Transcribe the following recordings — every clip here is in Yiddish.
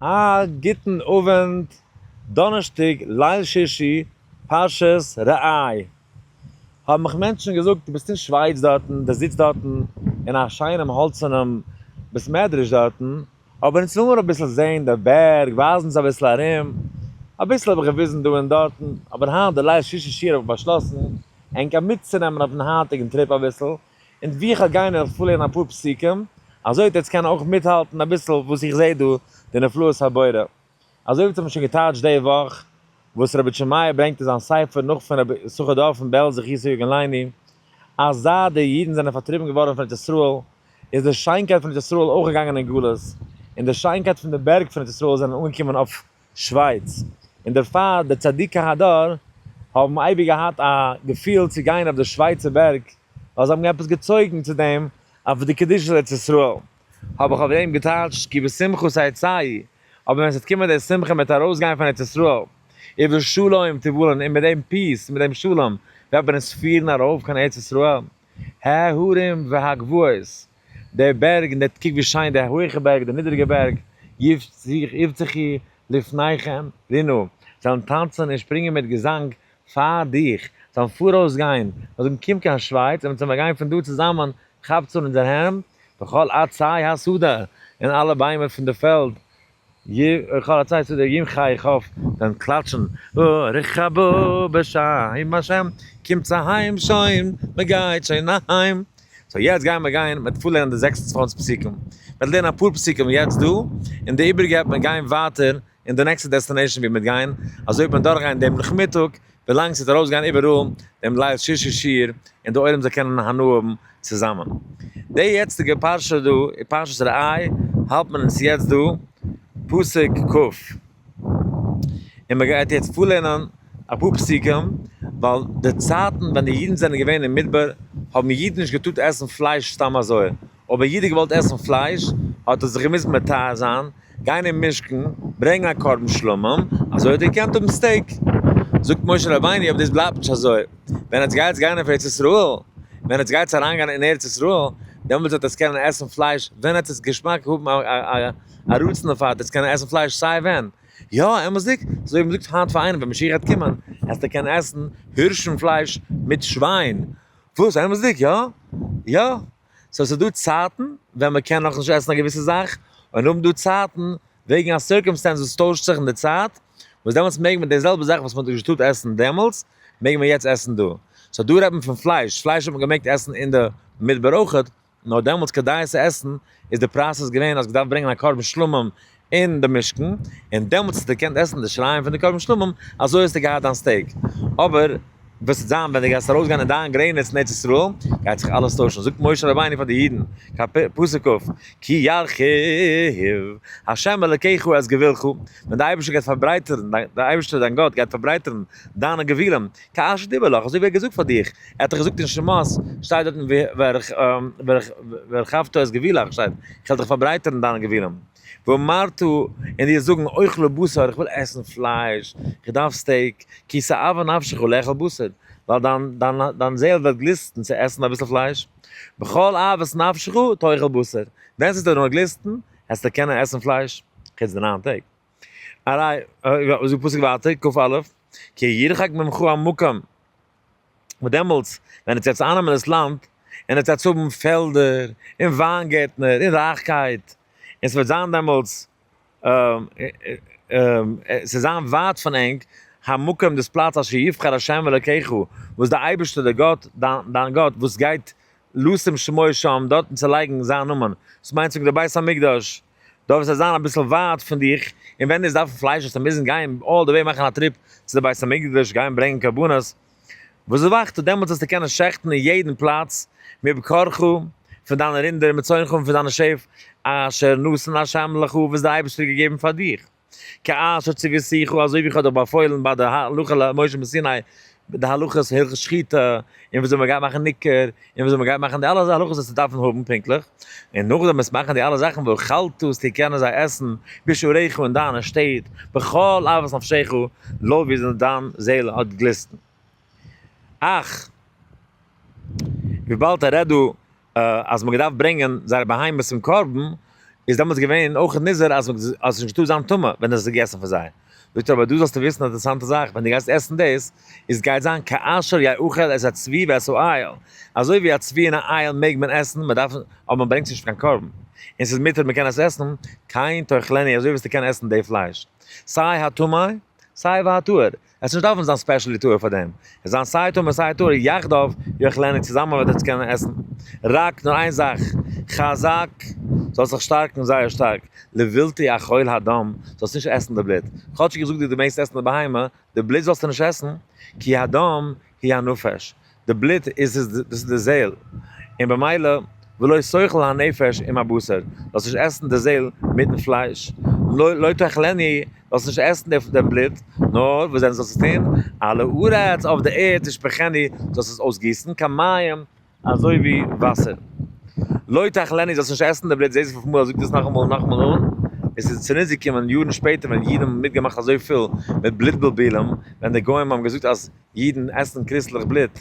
א גוטן אווענט, דאנערשטאג ליל שישי פרשת ראה. האבן מיך מענטשן געזאגט דו ביסט אין שווייץ דארטן, דו זיצט דארטן אין א שיינעם האלצערנעם בית מדרש דארטן, אבער אונז וויל מיר אביסל זען די בערג, ווייז אונז אביסל ארום. אביסל האב איך געוויזן דא און דארטן, אבער היינט די ליל שישי שיעור האב איך באשלאסן ענק מיטצונעמען אויפן היינטיגן trip אביסל, און ווי איך וועל גיין וועל איך פארלערנען אפאר פסוקים, אזוי וועט עטס קענען אויך מיטהאלטן אביסל וואס איך זע דא, די נפלאות הבורא. אזוי ווי אונז האבן שוין געטייטשט די וואך, וואס רבי שמעיה ברענגט אין זיין ספר נאך פון רבי יששכר דוב פון בעלז זכותו יגן עלינו, אז זייט די אידן זענען פארטריבן געווארן פון ארץ ישראל, איז די שיינקייט פון ארץ ישראל אויך געגאנגען אין גלות, און די שיינקייט פון די בערג פון ארץ ישראל זענען אנגעקומען אויף שווייץ, און דערפאר די צדיקי הדור האבן אייביג געהאט א געפיל צו גיין אויף די שווייצער בערג, ווייל זיי האבן עפעס געצויגן צו דעם אויף די קדושת ארץ ישראל. האב איך אויף דעם געטייטשט כי בשמחה תצאו, אבער ווען ס'וועט קומען די שמחה מיט ארויסגיין פון ארץ ישראל, ובשלום תובלון, און מיט דעם peace, מיט דעם שלום, וועט מען אונז פירן ארויף קיין ארץ ישראל, ההרים והגבעות, די בערג און די, קוק ווי שיין די הויכע בערג, די נידריגע בערג, יפצחו לפניכם רנה, זיי וועלן טאנצן און שפרינגען מיט געזאנג פאר דיך, זיי וועלן פאראויס גיין, זיי זאגן קום קיין שווייץ, און מיר גיין פון דא צוזאמען, כאפטס אן אונזער הענט, וכל עצי השדה, און אלע ביימער פון די פעלד, וכל עצי השדה ימחאו כף, וועלן קלאטשן, ברוך הבא בשם השם, קומטס אהיים שוין, מען גייט שוין אהיים. so יעצט גייען מיר גיין מיט פארלערנען די 26 פסוקים. מ'וועט לערנען אפאר פסוקים יעצט דא, און די איבעריגע וועט מען גיין ווייטער אין די נעקסטע destination ווי מ'וועט גיין, אזוי וועט מען דורכגיין דעם נאכמיטאג, ווילאנג ס'וועט ארויסגיין איבעראל דעם ליל שישי שיעור, און די עולם זאל קענען הנאה האבן צוזאמען. די יעצטיגע פרשה דא, פרשת ראה, האלט מען אונז יעצט דא, פסוק כ'. און מען גייט יעצט פארלערנען אפאר פסוקים, ווייל די צייטן ווען די אידן זענען געווען אין מדבר, האבן אידן נישט געטארט עסן פלייש סתם אזוי, אויב א איד האט געוואלט עסן פלייש, האט ער זיך געמוזט מטהר זיין, גיין אין משכן, ברענגען א קרבן שלמים, אזוי האט ער געקענט האבן steak. זאגט משה רבינו, אבער דאס בלייבט נישט אזוי, ווען עטס גייטס גיין אויף ארץ ישראל, ווען עטס גייטס אריינגיין אין ארץ ישראל, דעמאלטס וועט עטס קענען עסן פלייש ווען עטס עס געשמאק האבן א רצון דערפאר, עטס קענען עסן פלייש סיי ווען. יא, אמת'דיג? אזוי ווי מ'זאגט היינט פאר איינעם ווען משיח וועט קומען, העסטו קענען עסן הירשן פלייש מיט שוויין. וואס? אמת'דיג? יא? יא. so ס'איז דא צייטן ווען מ'קען נאכנישט עסן א געוויסע זאך, און נאכדעם דא צייטן וועגן א circumstance וואס טוישט זיך אין די צייט, וואס דעמאלטס מעג מען די זעלבע זאך וואס מ'האט נישט געטארט עסן דעמאלטס, מעג מען יעצט עסן דא. so דא רעדט מען פון פלייש, פלייש האט מען געמעגט עסן אין די מדבר אויכעט, נאר דעמאלטס כדי עס צו עסן איז די process געווען אז געדארפט ברענגען א קרבן שלמים אין די משכן, און דעמאלטס האסטו געקענט עסן די שיריים פון די קרבן שלמים, אזוי האסטו געהאט דיין steak. אבער וואס וועט זיין ווען דו גייסט ארויסגיין אין דיין גרעניץ אין ארץ ישראל, גייט זיך אלעס טוישן, זאגט משה רבינו פאר די אידן, פסוק כ', כי ירחיב ה' אלקיך את גבולך, ווען דער אייבערשטער גייט פארברייטערן, דער אייבערשטער דיין גאט גייט פארברייטערן דיינע גבולים, כאשר דיבר לך, אזוי ווי ער האט געזאגט פאר דיך, ער האט דאך געזאגט אין שמות, שטייט דארטן והרחבת את גבולך, שטייט, איך וועל דיך פארברייטערן דיינע גבולים. ואמרת, און דו וועסט זאגן, אוכלה בשר, איך וויל עסן פלייש, איך דארף steak, כי תאוה נפשך לאכול בשר, ווייל דיין דיין דיין זעהל וועט גליסטן צו עסן אביסל פלייש. בכל אוות נפשך תאכל בשר, ווען ס'וועט דיר נאר גליסטן, העסטו קענען עסן פלייש, חוץ די ניין טעג. אריי, זאגט פסוק ווייטער, כ"א, כי ירחק ממך המקום, וואס דעמאלטס ווען עטס וועטס אייננעמען דאס לאנד, און עטס וועטס האבן פעלדער, און וויינגערטנער, און רייכקייט, און ס'וועט זיין דעמאלטס, ס'וועט זיין ווייט פון ענק, המקום דאס פלאץ אשר יבחר ה' אלוקיך, וואס דער אייבערשטער דער גאט, דיין גאט, וואס גייט לשום שמו שם, דארטן צו לייגן זיין נאמען, דאס מיינט זאגן דער בית המקדש, דארף עס זיין אביסל ווייט פון דיך, און ווען דו דארפן פלייש וועסטו מוזן גיין all the way מאכן א trip צו די בית המקדש גיין ברענגען קרבנות, וזבחת, דעמאלטס וועסטו קענען שעכטן אין יעדן פלאץ, מבקרך, פון דיינע רינדער, ומצאנך און פון דיינע שעף, אשר נתן ה' לך, וואס דער אייבערשטער האט געגעבן פאר דיך. כאשר צויתיך, אזוי ווי איך האב דיך באפוילן ביי די הלכה למשה מסיני, די הלכות הלכות שחיטה, און וויאזוי מען גייט מאכן ניקור, און וויאזוי מען גייט מאכן די אלע הלכות וואס דארפן האבן פונקטליך, און נאכדעם עס מאכן די אלע זאכן ואכלת זאלסטו קענען זיי עסן בשעריך אין דיינע שטעט, בכל אוות נפשך, לויט ווי דיין זעהל האט גליסטן. אך, וויבאלד ער רעדט דא אז מ'האט געדארפט ברענגען זייערע בהמות צום קרבן, איז דעמאלטס געווען אויך נזהר אז עס איז נישטא זיין טומאה ווען עס איז געגעסן פון זיי. זאגט ער אבער דא זאלסטו וויסן א אינטערעסאנטע זאך, ווען דו גייסט עסן דאס, איז גייט זיין כאשר יאכל את הצבי ואת האיל, אזוי ווי א צבי און א איל מעג מען עסן, מען דארף, אבער מען ברענגט עס נישט קיין קרבן, און ס'איז מותר מען קען עס עסן, כן תאכלנו אזוי וועסטו קענען עסן די פלייש, סיי הטמא סיי והטהור, עס נישט דארפן זיין specially טהור פאר דעם, עס זיין סיי טמא סיי טהור, יחדיו יאכלנו צוזאמען וועט עטס קענען עסן, רק נאר איין זאך, חזק, זאלסט זיך שטארקן זייער שטארק, לבלתי אכול הדם, זאלסט נישט עסן די בלוט, כאטשיג איך זאג דיר דו מעגסט עסן די בהמה, די בלוט זאלסטו נישט עסן, כי הדם היא הנפש, די בלוט איז איז דאס איז די זעהל, און במילא ולא תאכל הנפש עם הבשר, זאלסט נישט עסן די זעהל מיטן פלייש, לא לא תאכלנו, זאלסט נישט עסן דעם בלוט, נאר וואס דען זאלסטו טון, על הארץ אויף די ערד תשפכנו, זאלסט עס אויסגיסן, כמים, אזוי ווי וואסער. לא תאכלנו, זאלסט נישט עסן די בלוט, זעהסט וויפיל מאל ער זאגט עס נאכאמאל און נאכאמאל אן, עס איז צוניץ געקומען יארן שפעטער ווען אידן האבן מיטגעמאכט אזויפיל מיט בלוט בלבולים, ווען די גוים האבן געזאגט אז אידן עסן קריסטליך בלוט,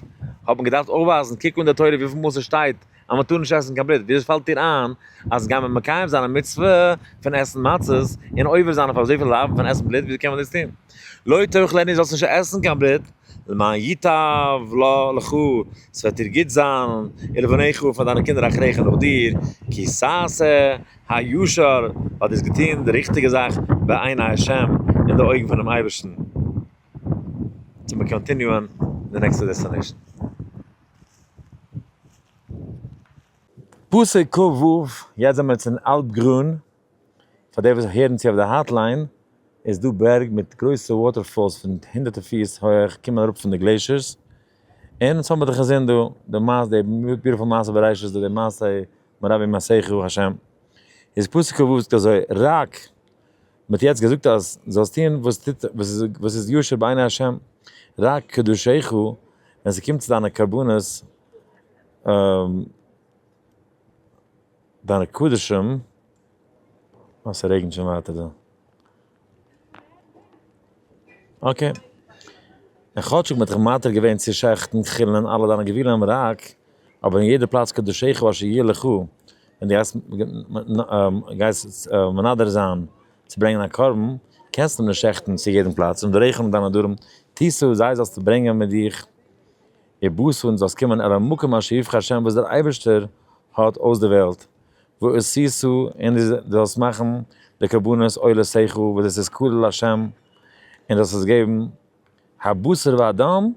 האט מען געדארפט אויפווייזן, קוק אן די תורה וויפיל מאל ס'שטייט אז מען טאר נישט עסן קיין בלוט, וויאזוי פאלט דיר איין אז גיימער מקיים זיין א מצוה פון עסן מצות און עובר זיין אויף אזויפיל לאווין פון עסן בלוט, וויאזוי קען מען דאס טון? לא תאכלנו זאלסט נישט עסן קיין בלוט, למען ייטב לך, ס'וועט דיר גוט זיין, ולבניך פאר דיינע קינדער אחריך נאך דיר, כי תעשה הישר, ווייל דו האסט געטון די ריכטיגע זאך בעיני השם, אין די אויגן פונעם אייבערשטן. צו מיר continue ען די נעקסטע destination. פסוק כ ו, יעצט זעמיר אונז אין אלפגרון, פאר די וואס הערן צו אויף די hotline, איז דא בערג מיט גרויסע waterfalls פון הונדערטער פיס הויעך קומען אראפ פון די glaciers, און אונז האמיר דאך געזען דא די מעשה, די beautiful מעשה בראשית דא, די מעשה מרבים מעשיך ה', איז פסוק כ ו זאגט אזוי, רק מען האט יעצט געזאגט אז זאלסט טון וואס טוט וואס איז ישר בעיני השם, רק קדשיך, ווען ס'קומט צו דיינע קרבנות, דיינע קדשים, אה ס'רעגנט שוין ווייטער דא, okay, און כאטשיג מען האט דיך מתיר געווען צו שעכטן חולין אלע דיינע גבולים רק, אבער אין יעדע פלאץ קדשיך אשר יהיה לך, ווען דו גייסט מנדר זיין צו ברענגען א קרבן, קענסטו אים נישט שעכטן צו יעדן פלאץ, און נדריך און דיינע נדרים תשא, זיי זאלסטו ברענגען מיט דיך, ובאת און זאלסט קומען אל המקום אשר יבחר ה' וואס דער אייבערשטער האט אויסדערוועלט, ועשית און דו זאלסט מאכן די קרבנות עולותיך וואס דאס איז כליל ה', און זאלסט עס געבן הבשר והדם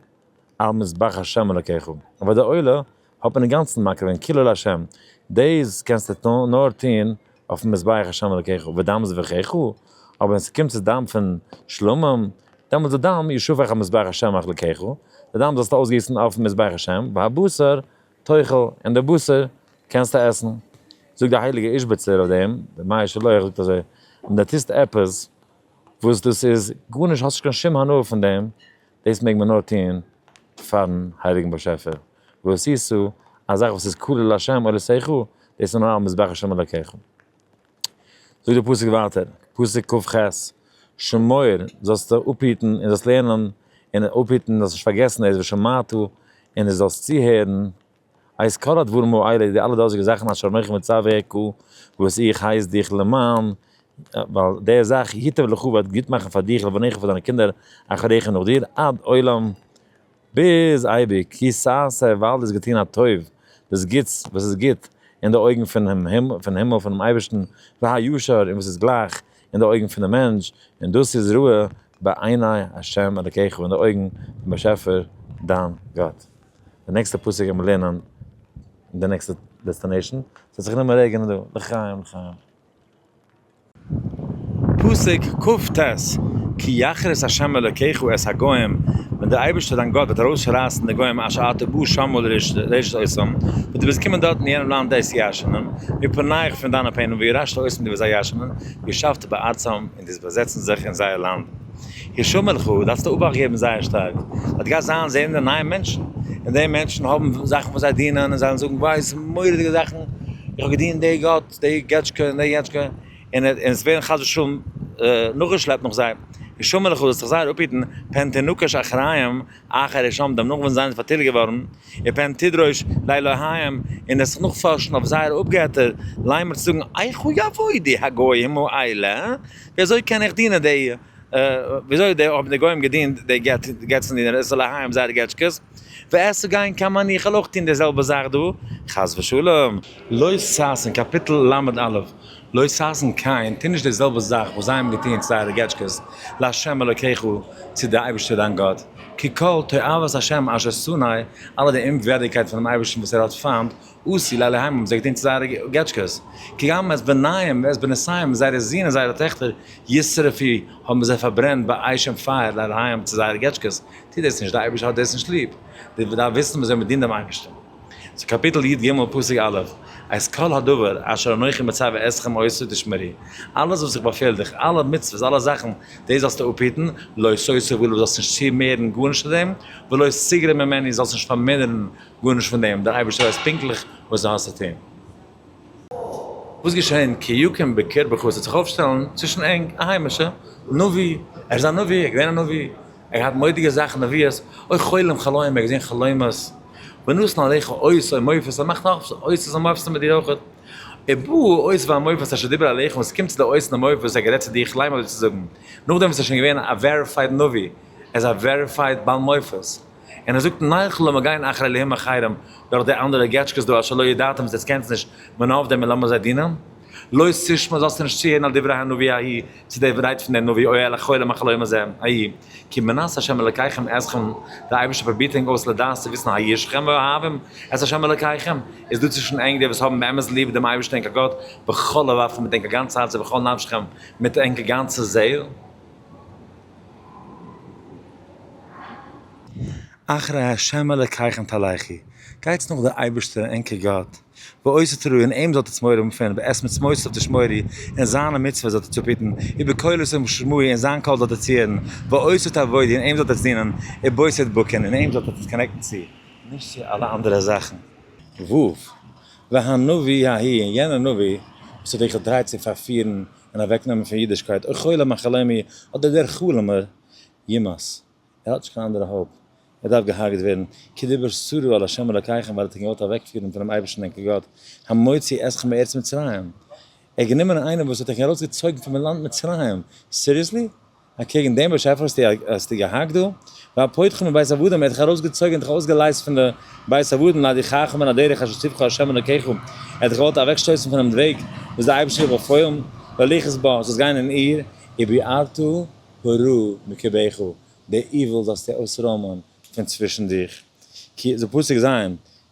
על מזבח ה' אלקיך, אבער די עולה האט מען אינגאנצן מקריב געווען כולו לה', דאס קענסטו נאר טון אויפן מזבח ה' אלקיך, ודם זבחיך, אבער ווען ס'קומט צו דם פון שלמים, דעמאלטס די דם ישפך על מזבח ה' אלקיך, די דם זאלסטו אויסגיסן אויפן מזבח ה', והבשר תאכל, און די בשר קענסטו עסן. זאגט די הייליגע איזשביצער אויף דעם, די מי השילוח זאגט אזוי, ווען דו טוסט עפעס וואס דאס איז גארנישט, האסט נישט קיין שום הנאה פון דעם, דאס מעג מען נאר טון פארן הייליגן באשעפער, ועשית, א זאך וואס איז כליל לה' אלוקיך, דאס איז נאר על מזבח השם אלוקיך. זאגט דער פסוק ווייטער, פסוק כ ח, שמור, זאלסטו אפהיטן און זאלסט לערנען און אפהיטן, זאלסט נישט פארגעסן דאס, ושמעת, און דו זאלסט צוהערן, את כל הדברים האלה, די אלע דאזיגע זאכן אשר אנכי מצוך, וואס איך הייס דיך למען, ווייל די זאך ייטב לך וועט גוט מאכן פאר דיך ולבניך פאר דיינע קינדער אחריך נאך דיר עד עולם ביז אייביג, כי תעשה ווייל דו האסט געטון הטוב, דאס גוטס וואס איז גוט אין די אויגן פון הימל פונעם אייבערשטן, והישר און וואס איז גלייך אין די אויגן פון דעם מענטש, און דאס איז ראה בעיני ה' אלקיך אין די אויגן פון באשעפער דיין גאט. די נעקסטע פסוק גיימיר לערנען אין די נעקסטע destination, ס'האט זיך גענומען רעגענען דא, לחיים לחיים. פסוק כ ט, כי יכרית ה' אלוקיך את הגוים, ווען דער אייבערשטער דיין גאט וועט ארויסרייסן די גוים אשר אתה בא שמה לרשת אותם, ווען דו וועסט קומען דארט אין יענעם לאנד דאס ירשענען, מפניך פון דיינע פענעם וירשת אותם דו וועסט זיי ירשענען, וישבת בארצם און דו וועסט באזעצן זיך אין זייער לאנד. השמר לך, דארפסטו אבאכט געבן זייער שטארק, ווייל דו גייסט זיין זען די נייע מענטשן, און די מענטשן האבן זאכן וואס זיי דינען, און זיי וועלן זאגן וויי עס איז מורא'דיגע זאכן, איך האב געדינט די גאט, די געטשקע און די יעטשקע, און עס ווערן חס ושלום נאכגעשלעפט נאך זיי. השמר לך זאלסט דיך זייער אפהיטן, פן תנקש אחריהם אחר השמדם, נאך ווען זיי זענען פארטיליגט געווארן, ופן תדרוש לאלהיהם, און וועסט זיך נאכפארשן אויף זייערע אפגעטער, לאמר צו זאגן, איכה יעבודו הגוים האלה, ווי אזוי קען איך דינען די, ווי אזוי האבן די גוים געדינט די געצן דינער, את אלהיהם זייערע געטשקעס, ואעשה כן גם אני, איך וועל אויך טון די זעלבע זאך דא, חס ושלום. לא תעשון, קאפיטל ל"א, לא תעשון כן, טו נישט די זעלבע זאך וואס זיי האבן געטון צו זייערע געטשקעס, לה' אלוקיך, צו דער אייבערשטער דיין גאט, כי כל תועבת ה' אשר שנא, אלע די אומווערדיגקייט פונעם אייבערשטן וואס ער האט פיינט, עשו לאלהיהם האבן זיי געטון צו זייערע געטשקעס, כי גם את בניהם ואת בנותיהם, זייערע זין און זייערע טעכטער, ישרפו, האבן זיי פארברענט באש אין פייער לאלהיהם צו זייערע געטשקעס, טו דאס נישט, דער אייבערשטער האט דאס נישט ליב, דו דארפסט וויסן ווי אזוי מען דינט דעם אייבערשטן. ס'איז קאפיטל י"ג פסוק א', את כל הדבר אשר אנכי מצוה אתכם אותו תשמרו, אלעס וואס איך באפעל דיך, אלע מצוות, אלע זאכן, דאס זאלסטו אפהיטן, לא תוסיף עליו, זאלסט נישט צומערן גארנישט צו דעם, ולא תגרע ממנו, זאלסט נישט פארמינערן גארנישט פון דעם, דער אייבערשטער ווייסט פונקטליך וואס דו האסט צו טון. וואס געשען כי יקום בקרבך עס וועט זיך אויפשטעלן צווישן ענק א היימישע נביא, ער איז א נביא, ער איז געווען א נביא, ער האט מורא'דיגע זאכן נביאות, או חולם חלום, ער האט געזען חלומות, ונתן עליך אות או מופת, ער מאכט נאך אותות און מופתים מיט דיר אויך, ובא האות והמופת אשר דיבר אליך, און עס קומט צו די אות און די מופת וואס ער האט גערעדט צו דיך, לאמר אזוי צו זאגן, נאכדעם וואס ער איז שוין געווען א verified נביא, ער איז א verified בעל מופת, און ער זאגט נלכה לאמיר גיין אחרי אלהים אחרים, דורך די אנדערע געטשקעס דא אשר לא ידעתם וואס עטס קענטס נישט, ונעבדם און לאמיר זיי דינען. לא תשמע זאלסטו נישט צוהערן אל דברי הנביא ההוא, צו די רייד פון דעם נביא, או אל החולם החלום הזה ההוא, כי מנסה ה' אלקיכם אתכם, דער אייבערשטער פרובירט ענק אויס לדעת צו וויסן הישכם אוהבים את ה' אלקיכם, איז דא צווישן ענק די וואס האבן באמת ליב דעם אייבערשטן ענקער גאט, בכל לבבכם מיט ענקער גאנץ הארץ ובכל נפשכם מיט ענקער גאנצע זעהל. אחרי ה' אלקיכם תלכו, גייטס נאך דער אייבערשטער ענקער גאט, ועושה תראו, און אים זאלט עטס מורא האבן פון, ואת מצוותיו תשמורו, און זיינע מצוות זאלט עטס אפהיטן, ובקולו תשמעו, און זיין קול זאלט עטס הערן, ואותו תעבודו, און אים זאלט עטס דינען, ובו תדבקון, און אים זאלט עטס connect ן צו, נישט צו אלע אנדערע זאכן. ו. והנביא ההוא, און יענער נביא, וואס האט דיך געטרייט צו פארפירן און אוועקנעמען פון אידישקייט, או חולם החלום הוא, אדער דער חלומ'ער, יומת. ער האט נישט קיין אנדערע hope, ער דארף געהארגעט ווערן, כי דבר סרה על ה' אלקיכם ווייל ער האט געוואלט אוועקפירן פונעם אייבערשטן ענקער גאט, המוציא אתכם מארץ מצרים, ער האט גענומען איינעם וואס האט ענק ארויסגעצויגן פון לאנד מצרים, seriously? אקעגן דעם באשעפער האסטו געהאקט דא? והפודכם מבית עבדים, ער האט דיך ארויסגעצויגן און דיך אויסגעלייזט פון די בית עבדים, להדיחך מן הדרך אשר ציווך ה' אלקיך, ער האט דיך געוואלט אוועקשטויסן פונעם וועג וואס דער אייבערשטער האט באפוילן, ללכת בה, זאלסט גיין אין איר, וביערת הרע מקרבך, די evil זאלסטו אויסרוימען פון צווישן דיך, כי, זאגט פסוק ז',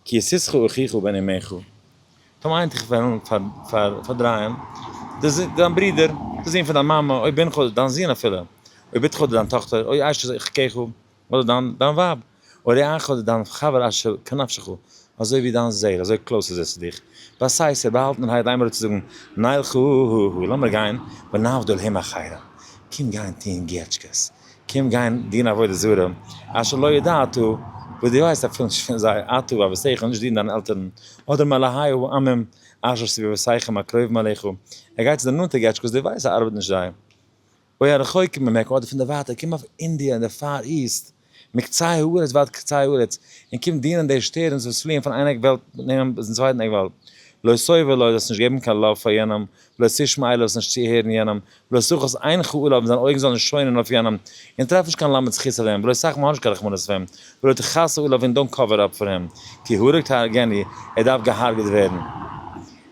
כי יסיתך אחיך בן אמך, טאמער איינער דיך וועלן פארדרייען, דיין ברודער, די זון פון דיין מאמע, או בנך, אדער דיין זון אפילו, או בתך, אדער דיין טאכטער, או אשת אחיך, אדער דיין ווייב, או רעך, אדער דיין חבר אשר כנפשך, אזוי ווי דיין זעהל, אזוי close איז ער צו דיך. בסתר, באהאלטענערהייט לאמר צו זאגן, נלכה, לאמיר גיין, ונעבדה אלהים אחרים, קום גיין טוהן געטשקעס, קום גיין דינען עבודה זרה, אשר לא ידעת, וואס דו ווייסט אפילו נישט פון זיי, אתה ואבותיך, נישט דו און דיינע עלטערן, אדער מאלהי העמים אשר סביבותיכם הקרובים אליך, ער גייט צו די נאנטע געטשקעס, דו ווייסט זיי ארבעט נישט זיי. או הרחוקים ממך, אדער פון די ווייטע, קום אויף אינדיע אין די Far East, מקצה הארץ ועד קצה הארץ, און קום דינען די שטערנס וואס פליען פון איין עק וועלט ביזן צווייטן עק וועלט. לא תאבה לו, זאלסט נישט געבן קיין love פאר יענעם, ולא תשמע אליו, זאלסט נישט צוהערן יענעם, ולא תחוס עינך עליו, און זיין אויגן זאלן נישט שוינען אויף יענעם, און טרעף נישט קיין למד זכות אויף אים, ולא תחמול, האב נישט קיין רחמנות אויף אים, ולא תכסה עליו, און don't cover up פאר אים, כי הרג תהרגנו, ער דארף געהארגעט ווערן.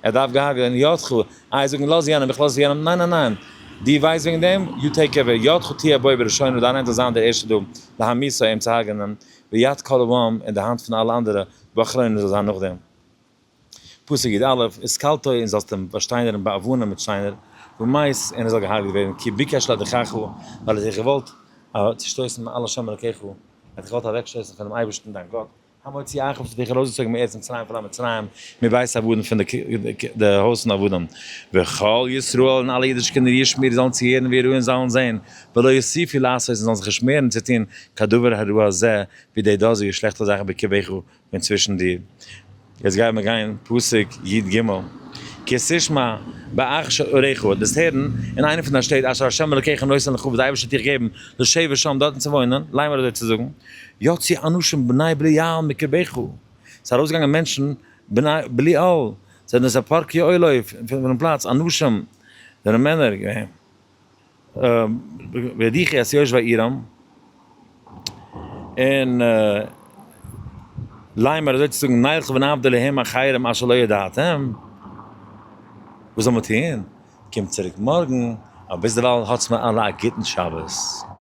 ער דארף געהארגעט ווערן, ידך, איי זאגן לאז יענעם, איך לאז יענעם, ניין ניין ניין, דו ווייסט וועגן דעם, you take care, ידך תהיה בו בראשונה, דיין הענט זאל זיין דער ערשטער דא, להמיתו, אים צו הרג'נען, ויד כל העם, און די האנט פון אלע אנדערע, באחרונה זאל זיין נאכדעם. פסוק י"א, וסקלתו, און זאלסט אים באשטיינערן באבנים מיט שטיינער, ומת, און ער זאל געהארגעט ווערן, כי ביקש להדיחך, ווייל ער האט דיך געוואלט צושטויסן מעל ה' אלקיך, ער האט דיך געוואלט אוועקשטויסן פונעם אייבערשטן דיין גאט, המוציאך וואס האט דיך ארויסגעצויגן מארץ מצרים פון לאנד מצרים, מבית עבדים פון די הויז פון עבדים, וכל ישראל און אלע אידישע קינדער ישמעו זאלן צוהערן ויראו און זאלן זען, ולא יוסיפו לעשות און זאלן זיך נישט מערן צו טון כדבר הרע הזה, ווי די דאזיגע שלעכטע זאכן בקרבך פון צווישן דיר. יעצט גייען מיר גיין פסוק י"ג. כי תשמע באחת עריך, דאס הערן אין איינע פון דיין שטעט אשר ה' אלקיך נותן לך וואס די אייבערשטער האט דיך געגעבן לשבת שם דארטן צו וואוינען, לאמר אזוי צו זאגן, יצאו אנשים בני בליעל מקרבך, ס'איז ארויסגעגאנגען מענטשן בני בליעל, זענען זיי פורקי עול פונעם פלאץ, אנשים זענען מענער געווען, והדיחו את יושבי עירם, און לאמר אזוי צו זאגן, נלכה ונעבדה אלהים אחרים אשר לא ידעתם, וואס זאל מען טון? קומט צוריק מארגן, אבער ביזדערווייל האטס מיר אלע א גוטן שבת.